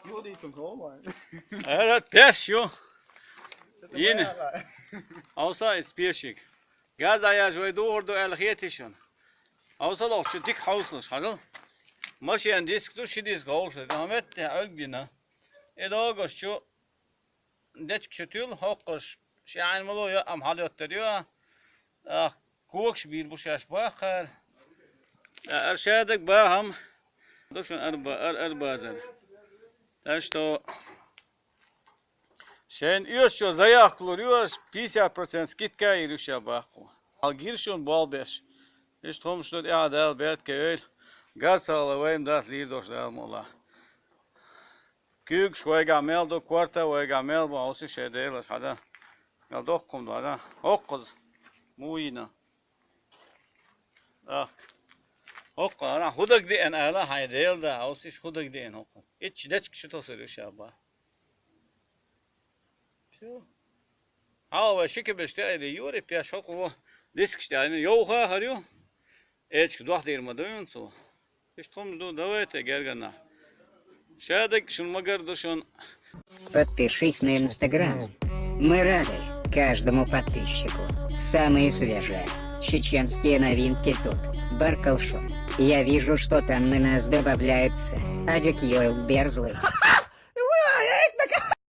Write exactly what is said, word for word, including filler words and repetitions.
Jodītum kaulai. Ērā pēš, jo. Jīni. Ausā iz piešik. Gāzā jāž vai dūrdu el hietišun. Ausā lōk ču tik hauslus, hažal. Mašīn disk tu ši disk hauslus. Hamet te algina. Edogos ču Дечк чутул хоккъуш шиайн мало я ам хьал йоттар ю. Ах, кокш бир бушаш бахар. Аршадак бахам. Душун арба ар арбазар. Так что шен юш чо заявка лур юш пятьдесят процент скидка ирюша баху. Ал гиршун болбеш. Иш тхомш тут я дал берт кевел. Гасала вайм дас лир дош дал мола. Куьйгаш вайгахь мел ду, корта вайгахь мел бу, хьовсий шайн Делаш хьада. Мел доккхум ду хьада. Хьокхаз. Муйина. Ах. Хьокха, ана хӀудаг деана ала, хьайн Дела да, хьовсий хӀудаг деана хьокха. Итч дечка шу тосур ю шаба. Всё. Хьала вай ши кебеш тӀе айде юре, пеш хӀокха во дискаш тӀе айна. Йовха хӀар ю. Эчка дохдийр ма дуйна цо. Иштта хӀумаш ду, давайте гергана. Шадак шун магар ду шун. Подпишись на Инстаграм. Мы рады каждому подписчику. Самые свежие чеченские новинки тут. Баркалшум. Я вижу, что там на нас добавляются Адик Йойл Берзлы.